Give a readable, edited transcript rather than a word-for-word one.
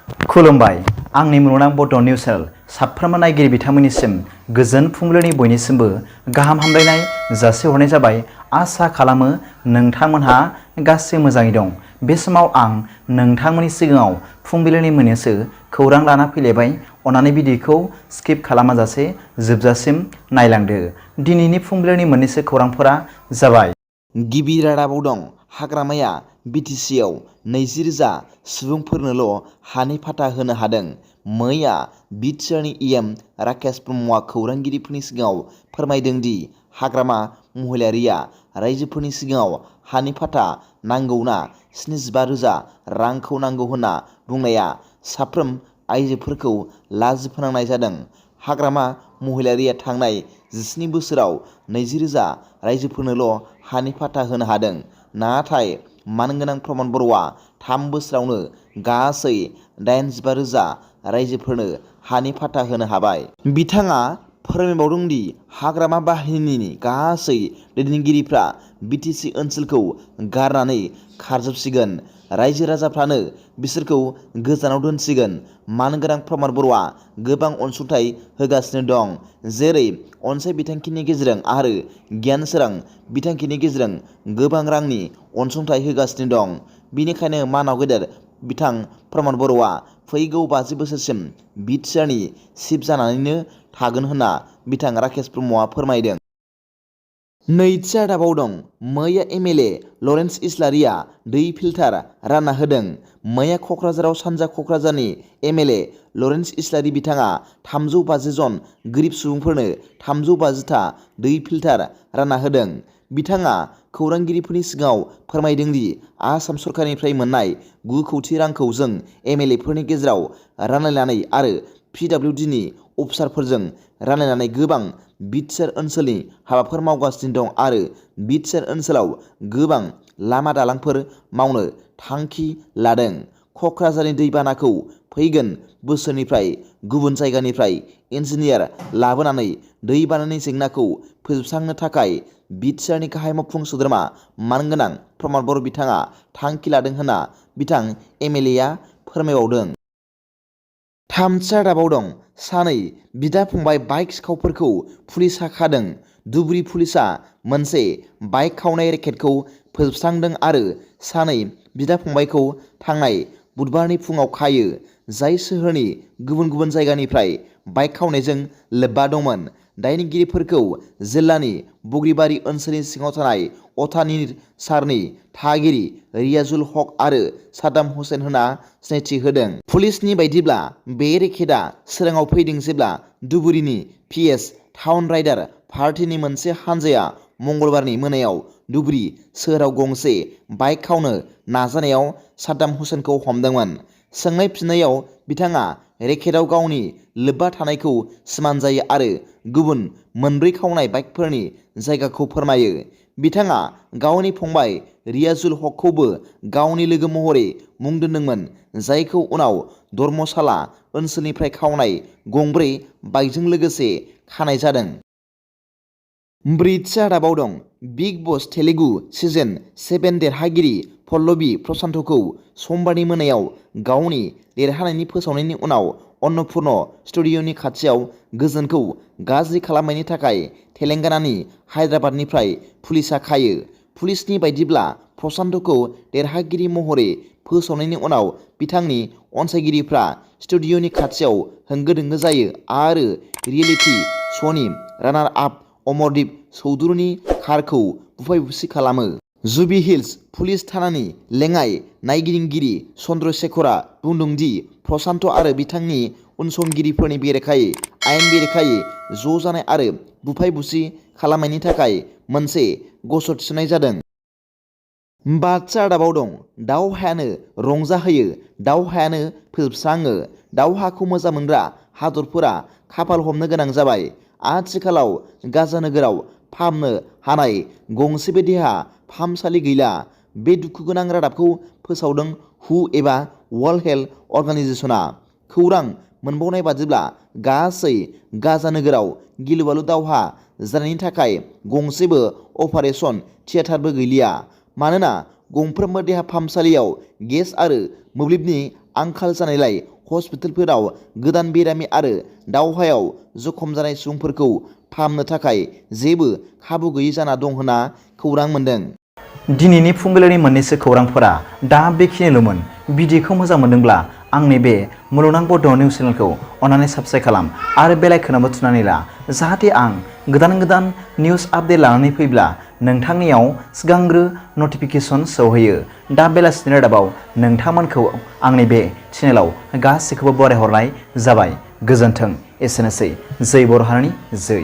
खुलुमबाय आंनि मुलुगनां बड' निउस चेनेल साफ्रोमबो नायगिरि बिथांमोननिसिम गोजोन फुंबिलिनि बयनिसिमबो गाहाम हामलायनाय जासिहरनाय जाबाय। आसा खालामो नोंथांमोनहा गासै मोजाङै दं। बे समाव आं नोंथांमोननि सिगाङाव फुंबिलिनि मोननैसो खौरां लाना फैलायबाय। अन्नानै भिडिअखौ स्किप खालामाजासे जोबजासिम नायलांदो। दिनैनि फुंबिलिनि मोननैसो खौरांफोरा जाबाय। गिबि रादाबाव दं हाग्रामाया बिटिसिआव 20,000 सुबुंफोरनोल' हानि फाथा होनो हादों। मैया बिटिआरनि इएम राकेश ब्रह्मआ खौरांगिरिफोरनि सिगाङाव फोरमायदों दि हाग्रामा महिलारिया रायजोफोरनि सिगाङाव हानि फाथा नांगौना 75,000 रांखौ नांगौ होनना बुंनाया साफ्रोम आइजोफोरखौ लाजि फोनांनाय जादों। हाग्रामा महिलारिया थांनाय 17 बोसोराव 20,000 रायजोफोरनोल' हानि फाथा होनो हादों। नाथाय मानगोनां प्रमद बर'आ 3 बोसोरावनो गासै 85,000 रायजोफोरनो हानि फाथा होनो हाबाय। बिथाङा फोरमायबावदों दि हाग्रामा बाहिनीनि गासै दैदेनगिरिफ्रा बिटिसि ओनसोलखौ गारनानै खारजोबसिगोन। रायजो राजाफ्रानो बिसोरखौ गोजानाव दोनसिगोन। मानगोनां प्रमद बर'आ गोबां अनसुंथाइ होगासिनो दं, जेरै अनसाय बिथांखिनि गेजेरजों आरो गियान सोरां बिथांखिनि गेजेरजों गोबां रांनि अनसुंथाइ होगासिनो दं। बेनिखायनो मानाव गेदेर बिथां प्रमद बर'आ फैगौ 50 बोसोरसिम बिटिआरनि चिफ जानानैनो थागोन होनना बिथां राकेश ब्रह्मआ फोरमायदों। नैथि रादाबाव दं मैया MLA लरेन्स इस्लारिया दै फिल्टार रानना होदों। मैया क'क्राझाराव सानजा क'क्राझारनि MLA लरेन्स इस्लारि बिथाङा 350 जन गोरिब सुबुंफोरनो 350 था दै फिल्टार रानना होदों। बिथाङा खौरांगिरिफोरनि सिगाङाव फोरमायदों दि आसाम सरकारनिफ्राय मोननाय 9 कौटि रांखौ जों MLA फोरनि गेजेराव रानलायनानै आरो PWDनि अफिसारफोरजों रानलायनानै गोबां बिटिआर ओनसोलनि हाबाफोर मावगासिनो दं आरो बिटिआर ओनसोलाव गोबां लामा दालांफोर मावनो थांखि लादों। क'क्राझारनि दैबानाखौ फैगोन बोसोरनिफ्राय गुबुन जायगानिफ्राय इन्जिनियार लाबोनानै दैबानानि जेंनाखौ फोजोबस्रांनो थाखाय बिटिआरनि गाहाय मावफुं सोद्रोमा मानगोनां प्रमद बर' बिथाङा थांखि लादों होनना बिथां MLA आ फोरमायबावदों। थामथि रादाबाव दं सानै बिदा-फंबाय बाइक सिखावफोरखौ पुलिसआ खादों। धुबुरी पुलिसआ मोनसे बाइक खावनाय रेकेटखौ फोजोबस्रांदों आरो सानै बिदा-फंबायखौ थांनाय बुधबारनि फुङाव खायो, जाय सोहोरनि गुबुन गुबुन जायगानिफ्राय बाइक खावनायजों लोब्बा दंमोन। दायनिगिरिफोरखौ जिल्लानि बग्रिबारि ओनसोलनि सिङाव थानाय अथानिसारनि थागिरि रियाजुल हक आरो साद्दाम हुसैन होनना सिनायथि होदों। पुलिसनि बायदिब्ला बे रेकेटआ सोराङाव फैदों जेब्ला धुबुरीनि PS टाउन राइडार पार्टिनि मोनसे हानजाया मंगलबारनि मोनायाव धुबुरी सोहोराव गंसे बाइक खावनो नाजानायाव साद्दाम हुसैनखौ हमदोंमोन। सोंनाय फिननायाव बिथाङा रेकेटआव गावनि लोब्बा थानायखौ सिमान जायो आरो गुबुन 4 खावनाय बाइकफोरनि जायगाखौ फोरमायो। बिथाङा गावनि फंबाय रियाजुल हकखौबो गावनि लोगो महरै मुं दोनदोंमोन, जायखौ उनाव धर्मशाला ओनसोलनिफ्राय खावनाय 4 बाइकजों लोगोसे खानाय जादों। ब्रैथि रादाबाव दं बिग बस तेलुगु session-7 देरहागिरि पल्लबी प्रशान्तखौ समबारनि मोनायाव गावनि देरहानायनि फोसावनायनि उनाव अन्नपुर्न स्टुडिय'नि खाथियाव गोजोनखौ गाज्रि खालामनायनि थाखाय तेलेंगानानि हायद्राबादनिफ्राय पुलिसआ खायो। पुलिसनि बायदिब्ला प्रशान्तखौ देरहागिरि महरै फोसावनायनि उनाव बिथांनि अनसायगिरिफ्रा स्टुडिय'नि खाथियाव होंगो-दोंगो जायो आरो रियेलिटी श'नि रानार आप अमरदीप चौधुरीनि कारखौ बुफाय-बुसि खालामो। जुबि हिल्स पुलिस थानानि लेङाइ नायगिरिगिरि चन्द्रशेखरआ बुंदों दि प्रशान्त आरो बिथांनि उनसंगिरिफोरनि बेरेखायै आयेन बेरेखायै ज' जानाय आरो बुफाय-बुसि खालामनायनि थाखाय मोनसे गसर थिसननाय जादों। बाथि रादाबाव दं दावहायानो रंजाहोयो, दावहायानो फोजोबस्राङो। दावहाखौ मोजां मोनग्रा हादरफोरा खाफाल हमनो गोनां जाबाय। आथिखालाव गाजा नोगोराव फाहामनो हानाय गंसेबो देहा फाहामसालि गैला। बे दुखुगोनां रादाबखौ फोसावदों हु एबा वर्ल्ड हेल्थ अर्गानाइजेशनआ। खौरां मोनबावनाय बादिब्ला गासै गाजा नोगोराव गिलुबालु दावहा जानायनि थाखाय गंसेबो अपारेशन थियेटारबो गैलिया, मानोना गंफ्रोमबो देहा फाहामसालियाव गेस आरो मोब्लिबनि आंखाल जानायलाय हस्पिटालफोराव गोदान बेरामि आरो दावहायाव जखम जानाय सुबुंफोरखौ फाहामनो थाखाय जेबो खाबु गैयै जाना दं होनना खौरां मोन्दों। दिनैनि फुंबिलिनि मोननैसो खौरांफोरा दा बेखिनिल'मोन। भिडिअखौ मोजां मोनदोंब्ला आंनि बे मुलुगनां बड' निउस चेनेलखौ अन्नानै साबस्क्राइब खालाम आरो बेल आइकनआवबो थुनानै ला, जाहाथे आं गोदान निउस आपडेट लानानै फैब्ला नोंथांनियाव सिगांग्रो नटिफिकेसन सौहैयो। दा बेलासिनि रादाबाव नोंथांमोनखौ आंनि बे चेनेलाव गासैखौबो बरायहरनाय जाबाय। गोजोन्थों। एसेनोसै। जै बर' हारिनि जै।